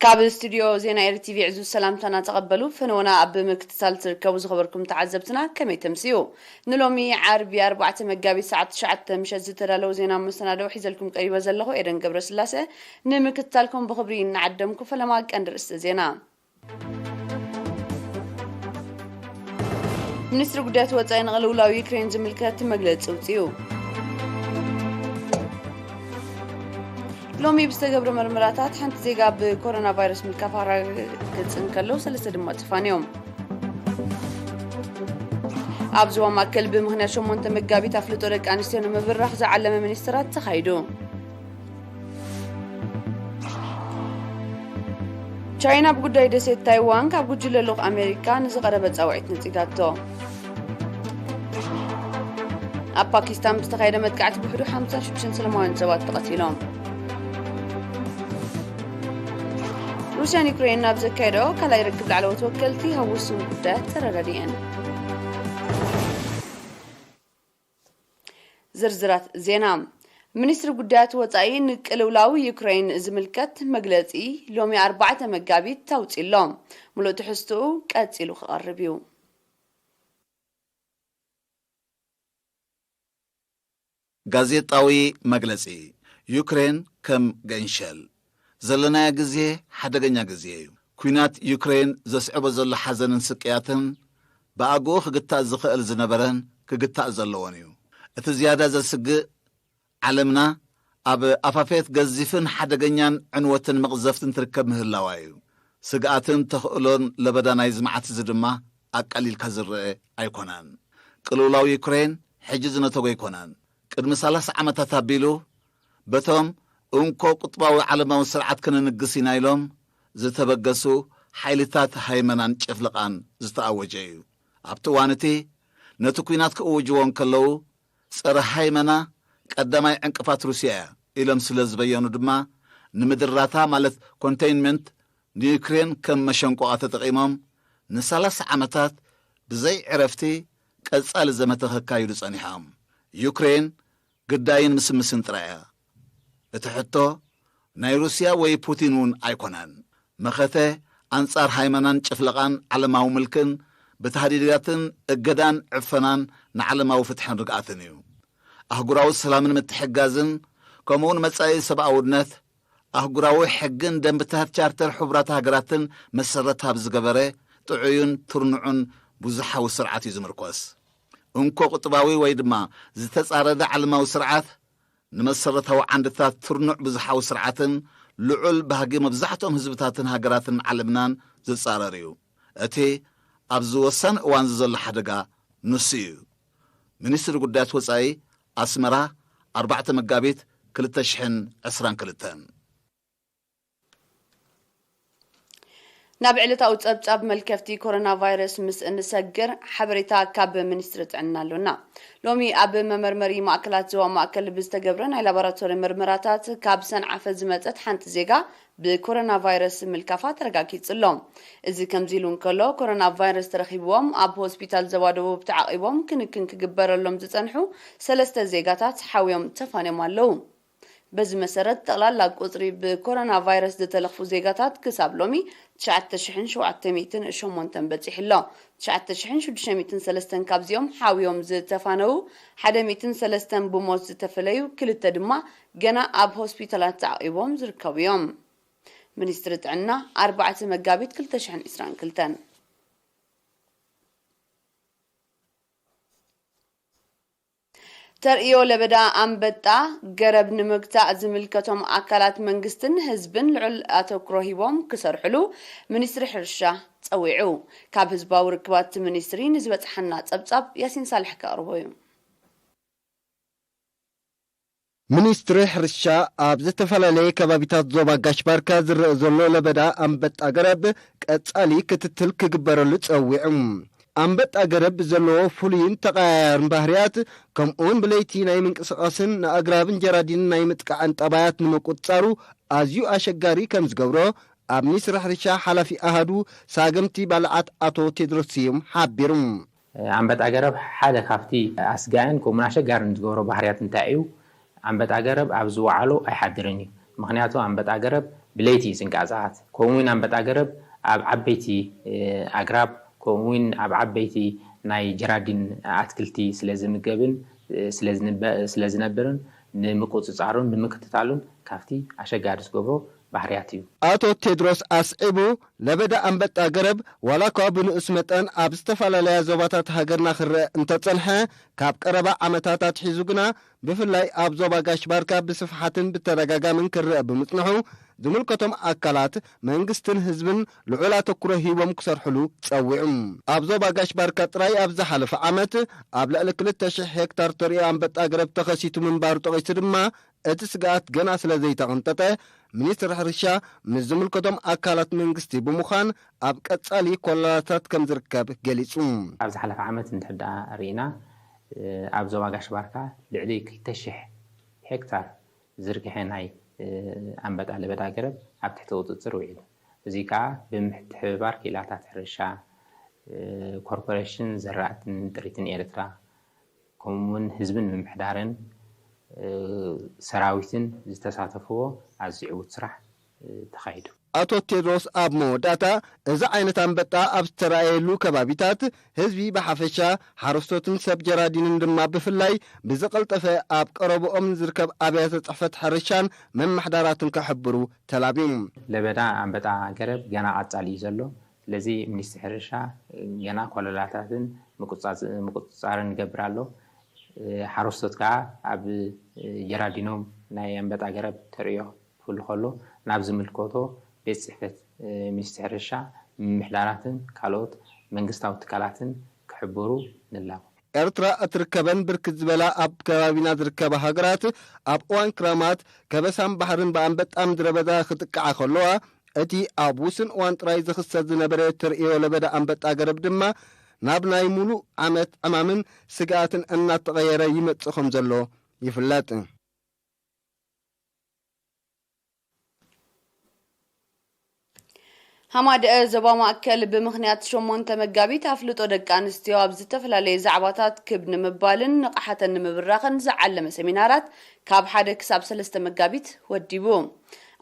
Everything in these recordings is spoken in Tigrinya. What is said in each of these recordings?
ካብ ስቱዲዮ ዜና ኤሪ ቲቪ ዕዙዝ ሰላምታና ተቐበሉ። ፈነወና ኣብ ምክትታል ትርከቡ ዝኸበርኩም ተዓዘብትና ከመይ ተምስዩ? ንሎሚ ዓርቢ ኣርባዕተ መጋቢት ሰዓት ትሽዓተ ምሸት ዝተዳለዉ ዜና መሰናደው ሒዘልኩም ቀሪበ ዘለኹ ኤደን ገብረስላሴ። ንምክትታልኩም ብኽብሪ እናዓደምኩ ፈለማ ቀንዲ ርእስቲ ዜና። ሚኒስትሪ ጉዳያት ወጻኢ ንቕልውላው ዩክሬን ዝምልከት መግለጺ ኣውጺኡ። ሎሚ ብዝተገብረ መርመራታት ሓንቲ ዜጋ ብኮሮና ቫይረስ ምልካፋ ኣረጋግጽ እንከሎ ሰለስተ ድማ ተፋንዮም። ኣብ ዞባ ማእከል ብምኽንያት ሸሞንተ መጋቢት ኣፍልጦ ደቂ ኣንስትዮ ንምብራኽ ዝዓለመ ሚኒስትራት ተኻይዱ። ቻይና ብጉዳይ ደሴት ታይዋን ካብ ጉጅለ ልኡኽ ኣሜሪካ ንዝቐረበ ጻውዒት ነጺጋቶ። ኣብ ፓኪስታን ብዝተኻየደ መጥቃዕቲ ብውሕዱ ሓምሳን ሽዱሽተን ሰላማውያን ሰባት ተቐቲሎም። ሩስያን ዩክሬን ናብ ዘካየደኦ ካልኣይ ርክብ ላዕለዎት ወከልቲ ኣብ ውሱን ጉዳያት ተረዳዲኤን። ዝርዝራት ዜና። ሚኒስትሪ ጉዳያት ወጻኢ ንቅልውላው ዩክሬን ዝምልከት መግለጺ ሎሚ ኣርባዕተ መጋቢት ተውጺ ኣሎ። ምሉእ ትሕዝትኡ ቀጺሉ ክቐርብ እዩ። ጋዜጣዊ መግለጺ። ዩክሬን ከም ገንሸል። ዘለናዮ ግዜ ሓደገኛ ግዜ እዩ። ኲናት ዩክሬን ዘስዕቦ ዘሎ ሓዘንን ስቅያትን ብኣግኡ ክግታእ ዝኽእል ዝነበረን ክግታእ ዘለዎን እዩ። እቲ ዝያዳ ዘስግእ፣ ዓለምና ኣብ ኣፋፌት ገዚፍን ሓደገኛን ዕንወትን መቕዘፍትን ትርከብ ምህላዋ እዩ። ስግኣትን ተኽእሎን ለበዳ ናይዚ መዓት እዚ ድማ ኣቃሊልካ ዝረአ ኣይኮነን። ቅልውላው ዩክሬን ሕጂ ዝነተጎ ኣይኮነን። ቅድሚ ሰላሳ ዓመታት ኣቢሉ በቶም እንኮ ቁጥባዊ ዓለማዊ ስርዓት ክነንግስ ኢና ኢሎም ዝተበገሱ ሓይልታት ሃይመናን ጭፍልቓን ዝተኣወጀ እዩ። ኣብቲ እዋን እቲ ነቲ ኲናት ክእውጅዎ እንከለዉ፣ ጸረ ሃይመና ቀዳማይ ዕንቅፋት ሩስያ እያ ኢሎም ስለ ዝበየኑ ድማ፣ ንምድራታ ማለት ኮንቴይንመንት ንዩክሬን ከም መሸንቆቓ ተጠቒሞም ንሰላሳ ዓመታት ብዘይ ዕረፍቲ ቀጻሊ ዘመተ ከካይዱ ጸኒሖም። ዩክሬን ግዳይን ምስምስን ጥራይ እያ። እቲ ሕቶ ናይ ሩስያ ወይ ፑቲን እውን ኣይኮነን። መኸተ ኣንጻር ሃይመናን ጭፍለቓን ዓለማዊ ምልክን ብታህዲዳትን እገዳን ዕፈናን ንዓለማዊ ፍትሕን ርግኣትን እዩ። ኣህጉራዊ ሰላምን ምትሕጋዝን ከምኡውን መጻኢ ሰብኣውነት ኣህጉራዊ ሕግን ደንብታት ቻርተር ሕቡራት ሃገራትን መሰረት ኣብ ዝገበረ ጥዑይን ትርኑዑን ብዙሓዊ ስርዓት እዩ ዝምርኮስ። እንኮ ቁጥባዊ ወይ ድማ ዝተጻረደ ዓለማዊ ስርዓት ንመሰረታዊ ዓንድታት ትርኑዕ ብዙሓዊ ስርዓትን ልዑል ባህጊ መብዛሕትኦም ህዝብታትን ሃገራትን ዓለምናን ዝጻረር እዩ። እቲ ኣብዚ ወሳኒ እዋን እዚ ዘሎ ሓደጋ ንሱ እዩ። ሚኒስትሪ ጉዳያት ወጻኢ ኣስመራ፣ ኣርባዕተ መጋቢት ክልተ ሽሕን ዕስራን ክልተን። ናብ ዕለታዊ ጸብጻብ መልከፍቲ ኮሮና ቫይረስ ምስ እንሰግር ሓበሬታ ካብ ሚኒስትሪ ጥዕና ኣሎና። ሎሚ ኣብ መመርመሪ ማእከላት ዞባ ማእከል ብዝተገብረ ናይ ላቦራቶሪ ምርመራታት ካብ ሰንዓፈ ዝመጸት ሓንቲ ዜጋ ብኮሮና ቫይረስ ምልካፋ ተረጋጊጹ ኣሎ። እዚ ከምዚ ኢሉ እንከሎ፣ ኮሮና ቫይረስ ተረኺብዎም ኣብ ሆስፒታል ዞባ ደቡብ ተዓቒቦም ክንክን ክግበረሎም ዝጸንሑ ሰለስተ ዜጋታት ሓውዮም ተፋንዮም ኣለዉ። በዚ መሰረት፣ ጠቕላላ ቁጽሪ ብኮሮና ቫይረስ ዝተለኽፉ ዜጋታት ክሳብ ሎሚ ትሽዓተ ሽሕን ሸውዓተ ሚእትን ሸሞንተን በጺሑ ኣሎ። ትሽዓተ ሽሕን ሽዱሽተ ሚእትን ሰለስተን ካብዚኦም ሓውዮም ዝተፋነዉ፣ ሓደ ሚእትን ሰለስተን ብሞት ዝተፈለዩ፣ ክልተ ድማ ገና ኣብ ሆስፒታላት ተዓቒቦም ዝርከቡ እዮም። ሚኒስትሪ ጥዕና፣ ኣርባዕተ መጋቢት ክልተ ሽሕን ዕስራን ክልተን። ተርእዮ ለበዳ ኣንበጣ ገረብ ንምግታእ ዝምልከቶም ኣካላት መንግስትን ህዝብን ልዑል ኣተኩሮ ሂቦም ክሰርሕሉ ሚኒስትሪ ሕርሻ ጸዊዑ። ካብ ህዝባዊ ርክባት ሚኒስትሪ ንዝበጽሓና ጸብጻብ ያሲን ሳልሕ ከቕርቦ እዩ። ሚኒስትሪ ሕርሻ ኣብ ዝተፈላለየ ከባቢታት ዞባ ጋሽ ባርካ ዝረአ ዘሎ ለበዳ ኣንበጣ ገረብ ቀጻሊ ክትትል ክግበረሉ ጸዊዑ። ኣንበጣ ገረብ ብዘለዎ ፍሉይን ተቐያያርን ባህርያት፣ ከምኡውን ብለይቲ ናይ ምንቅስቓስን ንኣግራብን ጀራዲንን ናይ ምጥቃዕን ጠባያት ንምቁጽጻሩ ኣዝዩ ኣሸጋሪ ከም ዝገብሮ ኣብ ሚኒስትሪ ሕርሻ ሓላፊ ኣሃዱ ሳገምቲ ባልዓት ኣቶ ቴድሮስ ስዩም ሓቢሩ። ኣንበጣ ገረብ ሓደ ካብቲ ኣስጋእን ከምኡውን ኣሸጋርን ዝገብሮ ባህርያት እንታይ እዩ? ኣንበጣ ገረብ ኣብ ዝወዓሎ ኣይሓድርን እዩ። ምኽንያቱ ኣንበጣ ገረብ ብለይቲ እዩ ዝንቀሳቐስ። ከምኡ እውን ኣንበጣ ገረብ ኣብ ዓበይቲ፣ እ፣ ኣግራብ፣ ከምኡ እውን ኣብ ዓበይቲ ናይ ጀራዲን ኣትክልቲ ስለ ዝምገብን፣ እ፣ ስለ ዝንበ-፣ ስለ ዝነብርን ንምቁጽጻሩን ንምክትታሉን ካብቲ ኣሸጋሪ ዝገብሮ ባህርያት እዩ። ኣቶ ቴድሮስ ኣስዒቡ፣ ለበዳ ኣንበጣ ገረብ ዋላ እኳ ብንኡስ መጠን ኣብ ዝተፈላለያ ዞባታት ሃገርና ክረአ እንተጸንሐ፣ ካብ ቀረባ ዓመታት ኣትሒዙ ግና ብፍላይ ኣብ ዞባ ጋሽ ባርካ ብስፍሓትን ብተደጋጋምን ክረአ ብምጽንሑ፣ ዝምልከቶም ኣካላት መንግስትን ህዝብን ልዑል ኣተኩሮ ሂቦም ክሰርሕሉ ጸዊዑ። ኣብ ዞባ ጋሽ ባርካ ጥራይ ኣብ ዝሓለፈ ዓመት ኣብ ልዕሊ ክልተ ሽሕ ሄክታር ተርእዮ ኣንበጣ ገረብ ተኸሲቱ ምንባሩ ጠቒሱ ድማ፣ እቲ ስግኣት ገና ስለ ዘይተቐንጠጠ፣ ሚኒስትሪ ሕርሻ ምስ ዝምልከቶም ኣካላት መንግስቲ ብምዃን ኣብ ቀጻሊ ኮለላታት ከም ዝርከብ ገሊጹ። ኣብ ዝሓለፈ ዓመት እንድሕር ደኣ ርኢና፣ እ፣ ኣብ ዞባ ጋሽ ባርካ ልዕሊ ክልተ ሽሕ ሄክታር ዝርግሐ ናይ፣ እ፣ ኣንበጣ ለበዳ ገረብ ኣብ ትሕቲ ቁጽጽር ውዒሉ። እዚ ከኣ ብምትሕብባር ክኢላታት ሕርሻ፣ እ፣ ኮርፖሬሽን ዘራእትን ጥሪትን ኤርትራ፣ ከምኡውን ህዝብን ምምሕዳርን፣ እ፣ ሰራዊትን ዝተሳተፍዎ ኣዝዩ ዕዉት ስራሕ፣ እ፣ ተኻይዱ። ኣቶ ቴድሮስ ኣብ መወዳእታ፣ እዚ ዓይነት ኣንበጣ ኣብ ዝተራእየሉ ከባቢታት ህዝቢ ብሓፈሻ፣ ሓረስቶትን ሰብ ጀራዲንን ድማ ብፍላይ ብዝቐልጠፈ ኣብ ቀረብኦም ዝርከብ ኣብያተ ጽሕፈት ሕርሻን መመሓዳራትን ክሕብሩ ተላብዩ። ለበዳ ኣንበጣ ገረብ ገና ቀጻሊ እዩ ዘሎ። ስለዚ ሚኒስትሪ ሕርሻ ገና ኮለላታትን ምቁጻጽ-፣ ምቁጽጻርን ይገብር ኣሎ። ሓረስቶት ከኣ ኣብ ጀራዲኖም ናይ ኣንበጣ ገረብ ተርእዮ ክህሉ ከሎ ናብ ዝምልከቶ ቤት ጽሕፈት ሚኒስትሪ ሕርሻ፣ ምምሕዳራትን ካልኦት መንግስታዊ ትካላትን ክሕብሩ ንላቦ። ኤርትራ እትርከበን ብርክት ዝበላ ኣብ ከባቢና ዝርከባ ሃገራት ኣብ እዋን ክራማት ከበሳን ባሕርን ብኣንበጣ ምድረ በዳ ክጥቅዓ ከለዋ፣ እቲ ኣብ ውሱን እዋን ጥራይ ዝኽሰት ዝነበረ ተርእዮ ለበዳ ኣንበጣ ገረብ ድማ ናብ ናይ ሙሉእ ዓመት ዕማምን ስግኣትን እናተቐየረ ይመጽእ ከም ዘሎ ይፍለጥ። ሃማደአ ዞባ ማእከል ብምኽንያት ሸሞንተ መጋቢት ኣፍልጦ ደቂ ኣንስትዮ ኣብ ዝተፈላለዩ ዛዕባታት ክብ ንምባልን ንቕሓተን ንምብራኽን ዝዓለመ ሰሚናራት ካብ ሓደ ክሳብ ሰለስተ መጋቢት ወዲቡ።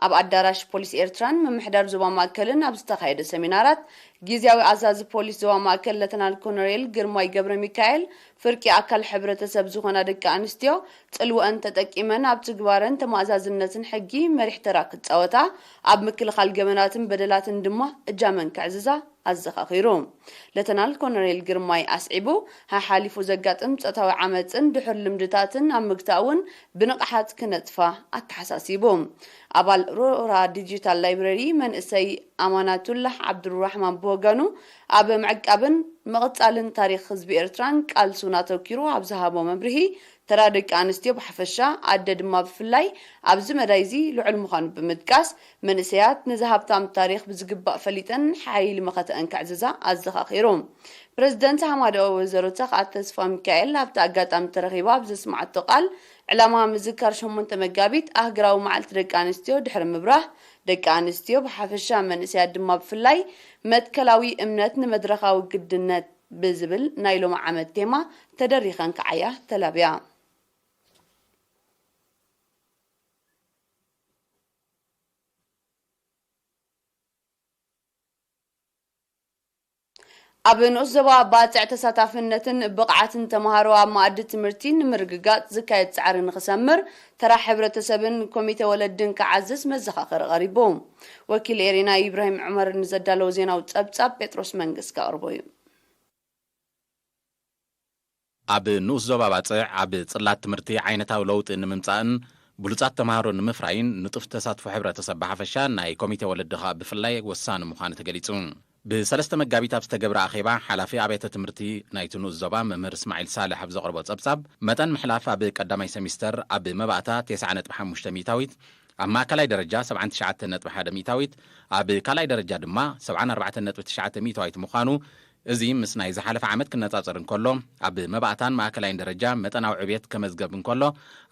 ኣብ ኣዳራሽ ፖሊስ ኤርትራን ምምሕዳር ዞባ ማእከልን ኣብ ዝተኻየደ ሰሚናራት፣ ግዝያዊ ኣዛዚ ፖሊስ ዞባ ማእከል ለተናል ኮሎኔል ግርማይ ገብረ ሚካኤል፣ ፍርቂ ኣካል ሕብረተሰብ ዝኾና ደቂ ኣንስትዮ፣ ጽልወአን ተጠቂመን ኣብ ትግባረን ተማእዛዝነትን ሕጊ መሪሕ ተራ ክጻወታ፣ ኣብ ምክልኻል ገበናትን በደላትን ድማ እጃመን ከዕዝዛ ኣዘኻኺሩ። ለተናል ኮሎኔል ግርማይ ኣስዒቡ፣ ሓሓሊፉ ዘጋጥም ጾታዊ ዓመጽን ድሑር ልምድታትን ኣብ ምግታእ እውን ብንቕሓት ክነጥፋ ኣተሓሳሲቡ። ኣባል ሮራ ዲጂታል ላይብረሪ መንእሰይ ኣማናቱላህ ዓብዱራሕማን ብወገኑ፣ ኣብ ምዕቃብን ምቕጻልን ታሪኽ ህዝቢ ኤርትራን ቃልሱን ኣተኪሩ ኣብ ዝሃቦ መብርሂ፣ ተራ ደቂ ኣንስትዮ ብሓፈሻ፣ ኣደ ድማ ብፍላይ ኣብዚ መዳይ እዚ ልዑል ምዃኑ ብምጥቃስ፣ መንእሰያት ነዚ ሃብታም ታሪኽ ብዝግባእ ፈሊጠን ሓይሊ መኸተአን ከዕዝዛ ኣዘኻኺሩ። ፕረዚደንት ሃማደኦ ወይዘሮ ተኽኣ ተስፋሚካኤል ኣብቲ ኣጋጣሚ ተረኺባ ኣብ ዘስምዓቶ ቃል፣ ዕላማ ምዝካር ሸሞንተ መጋቢት ኣህጉራዊ መዓልቲ ደቂ ኣንስትዮ ድሕሪ ምብራህ፣ ደቂ ኣንስትዮ ብሓፈሻ መንእሰያት ድማ ብፍላይ መትከላዊ እምነት ንመድረኻዊ ግድነት ብዝብል ናይ ሎሚ ዓመት ቴማ ተደሪኸን ክዓያ ተላብያ። ኣብ ንኡስ ዞባ ባጽዕ ተሳታፍነትን ብቕዓትን ተምሃሮ ኣብ መኣዲ ትምህርቲ ንምርግጋጽ ዝካየድ ጻዕሪ ንኽሰምር፣ ተራ ሕብረተሰብን ኮሚተ ወለድን ክዓዝዝ መዘኻኸሪ ቀሪቡ። ወኪል ኤሪና ኢብራሂም ዑመር ንዘዳለዎ ዜናዊ ጸብጻብ ጴጥሮስ መንግስ ከቕርቦ እዩ። ኣብ ንኡስ ዞባ ባጽዕ ኣብ ጽላት ትምህርቲ ዓይነታዊ ለውጢ ንምምጻእን ብሉጻት ተምሃሮ ንምፍራይን ንጡፍ ተሳትፎ ሕብረተሰብ ብሓፈሻ ናይ ኮሚቴ ወለዲ ከኣ ብፍላይ ወሳኒ ምዃኑ ተገሊጹ። ብሰለስተ መጋቢት ኣብ ዝተገብረ ኣኼባ ሓላፊ ኣብያተ ትምህርቲ ናይቲ ንኡስ ዞባ መምህር እስማዒል ሳልሕ ኣብ ዘቕረቦ ጸብጻብ መጠን ምሕላፍ ኣብ ቀዳማይ ሰሚስተር ኣብ መባእታ ተስዓ ነጥቢ ሓሙሽተ ሚእታዊት፣ ኣብ ማእከላይ ደረጃ ሰብዓን ትሽዓተን ነጥቢ ሓደ ሚእታዊት፣ ኣብ ካልኣይ ደረጃ ድማ ሰብዓን ኣርባዕተን ነጥቢ ትሽዓተ ሚእታዊት ምዃኑ፣ እዚ ምስ ናይ ዝሓለፈ ዓመት ክነጻጸር እንከሎ፣ ኣብ መባእታን ማእከላይን ደረጃ መጠናዊ ዕብየት ከመዝገብ እንከሎ፣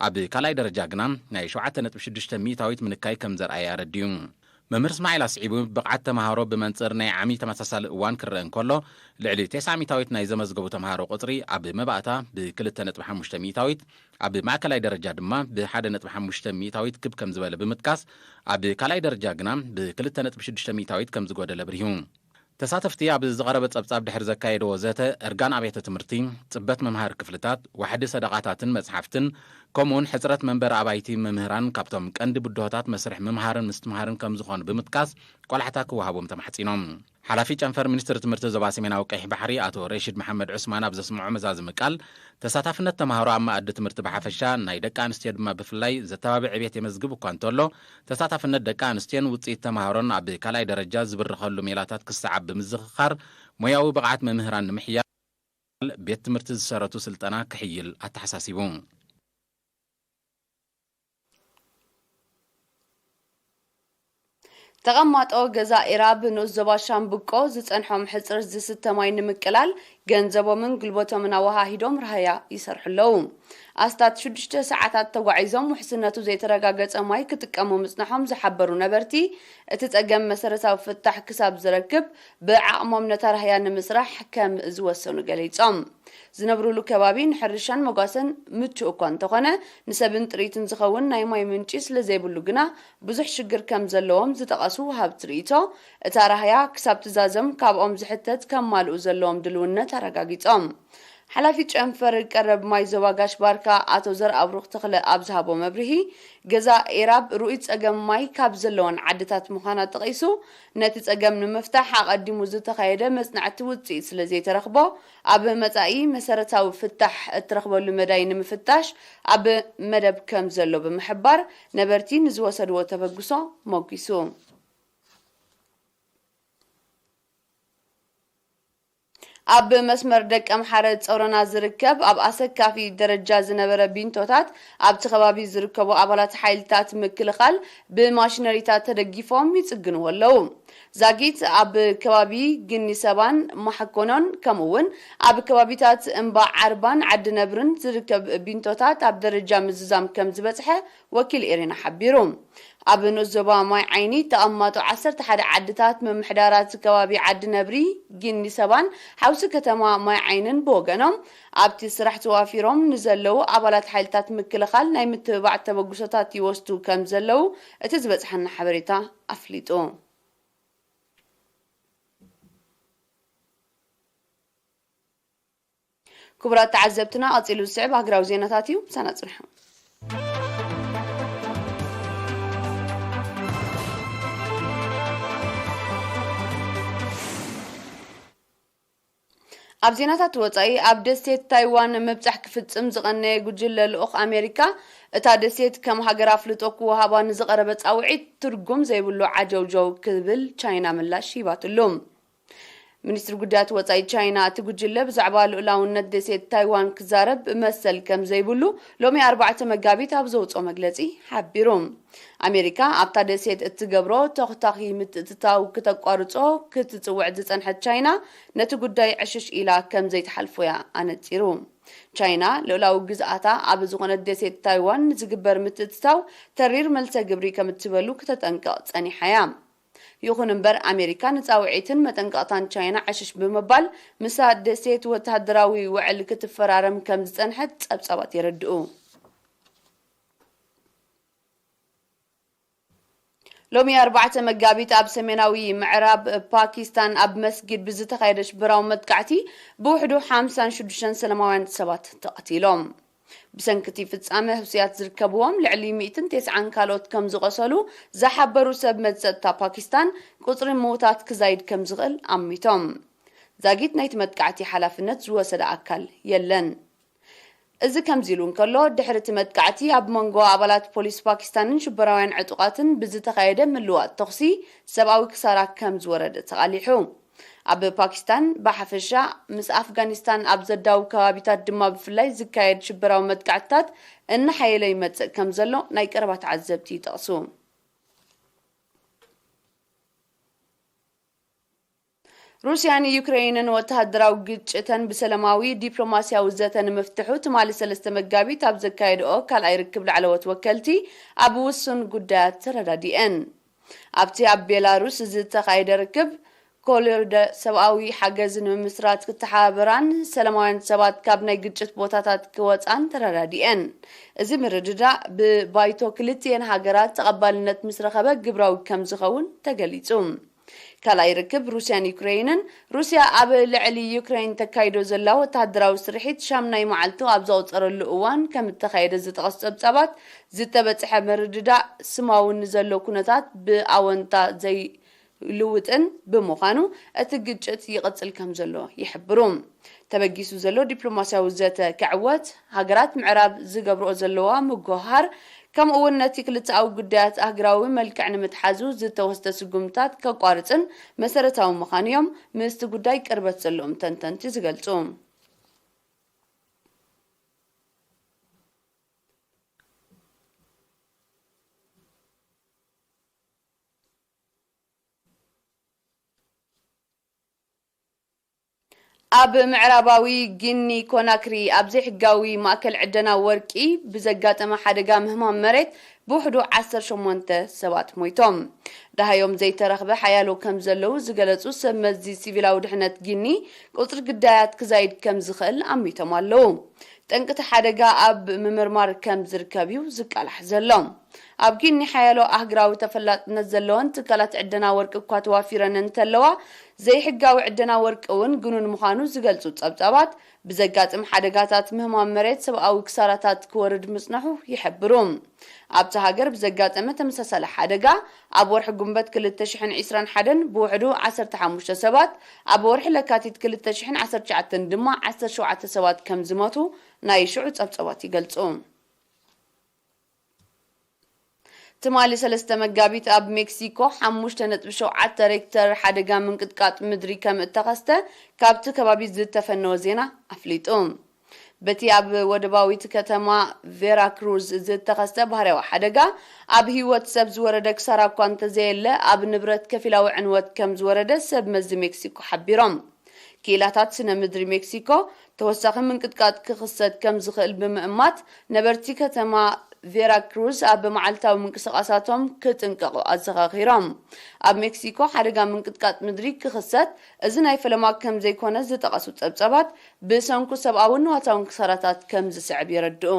ኣብ ካልኣይ ደረጃ ግና ናይ ሸውዓተ ነጥቢ ሽዱሽተ ሚእታዊት ምንካይ ከም ዘርኣየ ኣረዲኡ። መምህር እስማዒል ኣስዒቡ፣ ብቕዓት ተምሃሮ ብመንጽር ናይ ዓሚ ተመሳሳሊ እዋን ክረአ እንከሎ፣ ልዕሊ ተስዓ ሚእታዊት ናይ ዘመዝገቡ ተምሃሮ ቁጽሪ ኣብ መባእታ ብ ክልተ ነጥቢ ሓሙሽተ ሚእታዊት፣ ኣብ ማእከላይ ደረጃ ድማ ብ ሓደ ነጥቢ ሓሙሽተ ሚእታዊት ክብ ከም ዝበለ ብምጥቃስ፣ ኣብ ካልኣይ ደረጃ ግና ብ ክልተ ነጥቢ ሽዱሽተ ሚእታዊት ከም ዝጎደለ ኣብሪሁ። ተሳተፍቲ ኣብ ዝቐረበ ጸብጻብ ድሕሪ ዘካየድዎ ዘተ፣ እርጋን ኣብያተ ትምህርቲ፣ ጽበት መምሃሪ ክፍልታት፣ ዋሕዲ ሰደቓታትን መጽሓፍትን፣ ከምኡውን ሕጽረት መንበሪ ኣባይቲ መምህራን ካብቶም ቀንዲ ብድሆታት መስርሕ ምምሃርን ምስትምሃርን ከም ዝኾኑ ብምጥቃስ፣ ቆላሕታ ክወሃቦም ተማሕጺኖም። ሓላፊ ጨንፈር ሚኒስትሪ ትምህርቲ ዞባ ሰሜናዊ ቀይሕ ባሕሪ ኣቶ ረሺድ መሓመድ ዑስማን ኣብ ዘስምዖ መዛዝሚ ቃል፣ ተሳታፍነት ተምሃሮ ኣብ መኣዲ ትምህርቲ ብሓፈሻ፣ ናይ ደቂ ኣንስትዮ ድማ ብፍላይ ዘተባብዕ ዕብየት የመዝግብ እኳ እንተሎ፣ ተሳታፍነት ደቂ ኣንስትዮን ውጽኢት ተምሃሮን ኣብ ካልኣይ ደረጃ ዝብርኸሉ ሜላታት ክሰዓብ ብምዝኽኻር፣ ሞያዊ ብቕዓት መምህራን ንምሕያል ቤት ትምህርቲ ዝሰረቱ ስልጠና ክሕይል ኣተሓሳሲቡ። ተቐማጦ ገዛ ኢራብ ንኡስ ዞባ ሻምብቆ ዝጸንሖም ሕጽረት ዝስተ ማይ ንምቅላል ገንዘቦምን ጉልበቶምን ኣወሃሂዶም ራህያ ይሰርሑ ኣለዉ። ኣስታት ሽዱሽተ ሰዓታት ተጓዒዞም ውሕስነቱ ዘይተረጋገጸ ማይ ክጥቀሙ ምጽናሖም ዝሓበሩ ነበርቲ፣ እቲ ጸገም መሰረታዊ ፍታሕ ክሳብ ዝረክብ ብዓቕሞም ነታ ራህያ ንምስራሕ ከም ዝወሰኑ ገሊጾም። ዝነብሩሉ ከባቢ ንሕርሻን መጓሰን ምቹእ እኳ እንተኾነ፣ ንሰብን ጥሪትን ዝኸውን ናይ ማይ ምንጪ ስለዘይብሉ ግና ብዙሕ ሽግር ከም ዘለዎም ዝጠቐሱ ወሃብቲ ርእይቶ፣ እታ ራህያ ክሳብ ትዛዘም ካብኦም ዝሕተት ከማልኡ ዘለዎም ድልውነት ኣረጋጊጾም። ሓላፊ ጨንፈር ቀረብ ማይ ዞባ ጋሽ ባርካ ኣቶ ዘርኣብሩኽ ተኽለ ኣብ ዝሃቦ መብርሂ፣ ገዛ ኤራብ ርኡይ ጸገም ማይ ካብ ዘለወን ዓድታት ምዃና ጠቒሱ፣ ነቲ ጸገም ንምፍታሕ ኣቐዲሙ ዝተኻየደ መጽናዕቲ ውጽኢት ስለ ዘይተረኽቦ፣ ኣብ መጻኢ መሰረታዊ ፍታሕ እትረኽበሉ መዳይ ንምፍታሽ ኣብ መደብ ከም ዘሎ ብምሕባር፣ ነበርቲ ንዝወሰድዎ ተበግሶ ሞጒሱ። ኣብ መስመር ደቀምሓረ ጸውረና ዝርከብ ኣብ ኣሰካፊ ደረጃ ዝነበረ ቢንቶታት፣ ኣብቲ ከባቢ ዝርከቡ ኣባላት ሓይልታት ምክልኻል ብማሽነሪታት ተደጊፎም ይጽግንዎ ኣለዉ። ዛጊት ኣብ ከባቢ ግኒ ሰባን ማሕኮኖን፣ ከምኡ እውን ኣብ ከባቢታት እምባ ዓርባን ዓዲ ነብርን ዝርከብ ቢንቶታት ኣብ ደረጃ ምዝዛም ከም ዝበጽሐ ወኪል ኤሪና ሓቢሩ። ኣብ ንኡስ ዞባ ማይ ዓይኒ ተቐማጦ ዓሰርተ ሓደ ዓድታት፣ ምምሕዳራት ከባቢ ዓዲ ነብሪ፣ ጊኒ ሰባን ሓውሲ ከተማ ማይ ዓይንን ብወገኖም፣ ኣብቲ ስራሕ ተዋፊሮም ንዘለዉ ኣባላት ሓይልታት ምክልኻል ናይ ምትብባዕ ተበግሶታት ይወስዱ ከም ዘለዉ እቲ ዝበጽሓና ሓበሬታ ኣፍሊጡ። ክቡራት ተዓዘብትና፣ ቀጺሉ ዝስዕብ ሃገራዊ ዜናታት እዩ። ምሳና ጽንሑ። ኣብ ዜናታት ወጻኢ፣ ኣብ ደሴት ታይዋን ምብጻሕ ክፍጽም ዝቐነየ ጉጅለ ልኡኽ ኣሜሪካ፣ እታ ደሴት ከም ሃገር ኣፍልጦ ክወሃባ ንዝቐረበ ጻውዒት ትርጉም ዘይብሉ ዓጀውጀው ክብል ቻይና ምላሽ ሂባትሉ። ሚኒስትሪ ጉዳያት ወጻኢ ቻይና፣ እቲ ጉጅለ ብዛዕባ ልኡላውነት ደሴት ታይዋን ክዛረብ መሰል ከም ዘይብሉ ሎሚ ኣርባዕተ መጋቢት ኣብ ዘውጽኦ መግለጺ ሓቢሩ። ኣሜሪካ ኣብታ ደሴት እትገብሮ ተኹታኺ ምትእትታው ክተቋርጾ ክትጽውዕ ዝጸንሐት ቻይና፣ ነቲ ጉዳይ ዕሽሽ ኢላ ከም ዘይትሓልፎ እያ ኣነጺሩ። ቻይና ልኡላዊ ግዝኣታ ኣብ ዝኾነት ደሴት ታይዋን ንዝግበር ምትእትታው ተሪር መልሰ ግብሪ ከም እትህበሉ ክተጠንቅቕ ጸኒሓ እያ። ይኹን እምበር፣ ኣሜሪካ ንጻውዒትን መጠንቀቕታን ቻይና ዕሽሽ ብምባል፣ ምስኣ ደሴት ወተሃደራዊ ውዕል ክትፈራረም ከም ዝጸንሐት ጸብጻባት የረድኡ። ሎሚ ኣርባዕተ መጋቢት ኣብ ሰሜናዊ ምዕራብ ፓኪስታን ኣብ መስጊድ ብዝተኻየደ ሽበራዊ መጥቃዕቲ ብውሕዱ ሓምሳን ሽዱሽተን ሰላማውያን ሰባት ተቐቲሎም። ብሰንኪ እቲ ፍጻመ ህሱያት ዝርከብዎም ልዕሊ ሚእትን ተስዓን ካልኦት ከም ዝቖሰሉ ዝሓበሩ ሰብ መዚ ጸጥታ ፓኪስታን፣ ቁጽሪ ምዉታት ክዛይድ ከም ዝኽእል ኣሚቶም። ዛጊት ናይቲ መጥቃዕቲ ሓላፍነት ዝወሰደ ኣካል የለን። እዚ ከምዚ ኢሉ እንከሎ፣ ድሕሪ እቲ መጥቃዕቲ ኣብ መንጎ ኣባላት ፖሊስ ፓኪስታንን ሽበራውያን ዕጡቓትን ብዝተኻየደ ምልዋጥ ተኹሲ ሰብኣዊ ክሳራ ከም ዝወረደ ተቓሊሑ። ኣብ ፓኪስታን ብሓፈሻ፣ ምስ ኣፍጋኒስታን ኣብ ዘዳውብ ከባቢታት ድማ ብፍላይ ዝካየድ ሽበራዊ መጥቃዕትታት እናሓየለ ይመጽእ ከም ዘሎ ናይ ቀረባ ተዓዘብቲ ይጠቕሱ። ሩስያን ዩክሬንን ወተሃደራዊ ግጭተን ብሰላማዊ ዲፕሎማስያዊ ዘተ ንምፍትሑ ትማሊ ሰለስተ መጋቢት ኣብ ዘካየድኦ ካልኣይ ርክብ ላዕለዎት ወከልቲ ኣብ ውሱን ጉዳያት ተረዳዲኤን። ኣብቲ ኣብ ቤላሩስ ዝተኻየደ ርክብ፣ ኮሎርደ ሰብኣዊ ሓገዝ ንምምስራት ክተሓባበራን ሰላማውያን ሰባት ካብ ናይ ግጭት ቦታታት ክወጻን ተረዳዲኤን። እዚ ምርድዳእ ብባይቶ ክልቲኤን ሃገራት ተቐባልነት ምስ ረኸበ ግብራዊ ከም ዝኸውን ተገሊጹ። ካልኣይ ርክብ ሩስያን ዩክሬንን፣ ሩስያ ኣብ ልዕሊ ዩክሬን ተካይዶ ዘላ ወተሃደራዊ ስርሒት ሻምናይ መዓልቱ ኣብ ዘቑጸረሉ እዋን ከም እተኻየደ ዝጠቐሱ ጸብጻባት፣ ዝተበጽሐ ምርድዳእ ስማዊ ንዘሎ ኩነታት ብኣወንታ ዘይልውጥን ብምዃኑ፣ እቲ ግጭት ይቕጽል ከም ዘሎ ይሕብሩ። ተበጊሱ ዘሎ ዲፕሎማስያዊ ዘተ ክዕወት፣ ሃገራት ምዕራብ ዝገብርኦ ዘለዋ ምጉህሃር፣ ከምኡ እውን ነቲ ክልተኣዊ ጉዳያት ኣህጉራዊ መልክዕ ንምትሓዙ ዝተወስደ ስጉምታት ከቋርጽን መሰረታዊ ምዃኑ እዮም ምስቲ ጉዳይ ቅርበት ዘለዎም ተንተንቲ ዝገልጹ። ኣብ ምዕራባዊ ጊኒ ኮናክሪ ኣብ ዘይሕጋዊ ማእከል ዕደና ወርቂ ብዘጋጠመ ሓደጋ ምህማም መሬት ብውሕዱ ዓሰርተ ሸሞንተ ሰባት ሞይቶም። ደሃዮም ዘይተረኽበ ሓያሎ ከም ዘለዉ ዝገለጹ ሰብ መዚ ሲቪላዊ ድሕነት ጊኒ፣ ቁጽሪ ግዳያት ክዛይድ ከም ዝኽእል ኣሚቶም ኣለዉ። ጠንቅቲ ሓደጋ ኣብ ምምርማር ከም ዝርከብ እዩ ዝቃላሕ ዘሎ። ኣብ ጊኒ ሓያሎ ኣህግራዊ ተፈላጥነት ዘለወን ትካላት ዕደና ወርቂ እኳ ተዋፊረን እንተለዋ፣ ዘይሕጋዊ ዕደና ወርቂ እውን ግኑን ምዃኑ ዝገልጹ ጸብጻባት፣ ብዘጋጥም ሓደጋታት ምህማም መሬት ሰብኣዊ ክሳራታት ክወርድ ምጽንሑ ይሕብሩ። ኣብታ ሃገር ብዘጋጠመ ተመሳሳሊ ሓደጋ፣ ኣብ ወርሒ ጉንበት ክልተ ሽሕን ዕስራን ሓደን ብውሕዱ ዓሰርተ ሓሙሽተ ሰባት፣ ኣብ ወርሒ ለካቲት ክልተ ሽሕን ዓሰርተ ትሽዓተን ድማ ዓሰርተ ሸውዓተ ሰባት ከም ዝሞቱ ናይ ሽዑ ጸብጻባት ይገልጹ። ትማሊ ሰለስተ መጋቢት ኣብ ሜክሲኮ ሓሙሽተ ነጥቢ ሸውዓተ ሬክተር ሓደጋ ምንቅጥቃጥ ምድሪ ከም እተኸስተ ካብቲ ከባቢ ዝተፈነወ ዜና ኣፍሊጡ። በቲ ኣብ ወደባዊት ከተማ ቬራክሩዝ ዝተኸስተ ባህርያዊ ሓደጋ፣ ኣብ ህይወት ሰብ ዝወረደ ክሳራ እኳ እንተዘየለ፣ ኣብ ንብረት ከፊላዊ ዕንወት ከም ዝወረደ ሰብ መዚ ሜክሲኮ ሓቢሮም። ክኢላታት ስነ ምድሪ ሜክሲኮ፣ ተወሳኺ ምንቅጥቃጥ ክኽሰት ከም ዝኽእል ብምእማት፣ ነበርቲ ከተማ ቬራክሩዝ ኣብ መዓልታዊ ምንቅስቓሳቶም ክጥንቀቑ ኣዘኻኺሮም። ኣብ ሜክሲኮ ሓደጋ ምንቅጥቃጥ ምድሪ ክኽሰት፣ እዚ ናይ ፈለማ ከም ዘይኮነ ዝጠቐሱ ጸብጻባት፣ ብሰንኩ ሰብኣውን ንዋታውን ክሳራታት ከም ዝስዕብ የረድኡ።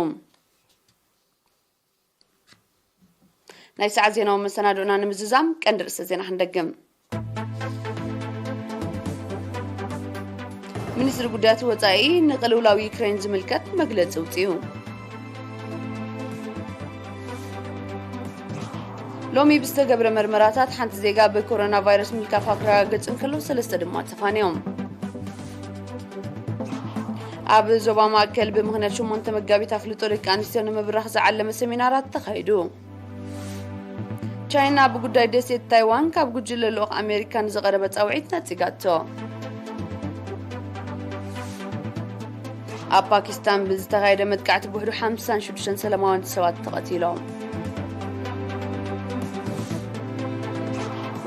ናይ ሰዓት ዜናዊ መሰናድኦና ንምዝዛም ቀንዲ ርእሰ ዜና ክንደግም። ሚኒስትሪ ጉዳያት ወጻኢ ንቅልውላው ዩክሬን ዝምልከት መግለጺ ኣውጺኡ። ሎሚ ብዝተገብረ መርመራታት ሓንቲ ዜጋ ብኮሮና ቫይረስ ምልካፋ ክረጋገጽ እንከሎ፣ ሰለስተ ድማ ተፋንዮም። ኣብ ዞባ ማእከል ብምኽንያት ሸሞንተ መጋቢት ኣፍልጦ ደቂ ኣንስትዮ ንምብራኽ ዝዓለመ ሰሚናራት ተኻይዱ። ቻይና ብጉዳይ ደሴት ታይዋን ካብ ጉጅለ ልኡኽ ኣሜሪካ ንዝቐረበ ጻውዒት ነጺጋቶ። ኣብ ፓኪስታን ብዝተኻየደ መጥቃዕቲ ብውሕዱ ሓምሳን ሽዱሽተን ሰላማውያን ሰባት ተቐቲሎም።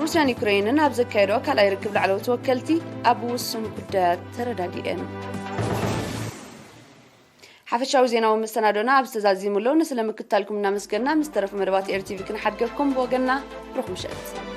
ሩስያን ዩክሬንን ኣብ ዘካየድኦ ካልኣይ ርክብ ላዕለዎት ተወከልቲ ኣብ ውሱን ጉዳያት ተረዳዲኤን። ሓፈሻዊ ዜናዊ መሰናዶና ኣብ ዝተዛዚሙ ኣሎ። ንስለ ምክታልኩም እናመስገና፣ ምስ ተረፉ መደባት ኤር ቲ ቪ ክንሓድገኩም ብወገንና ርኹም ምሸት።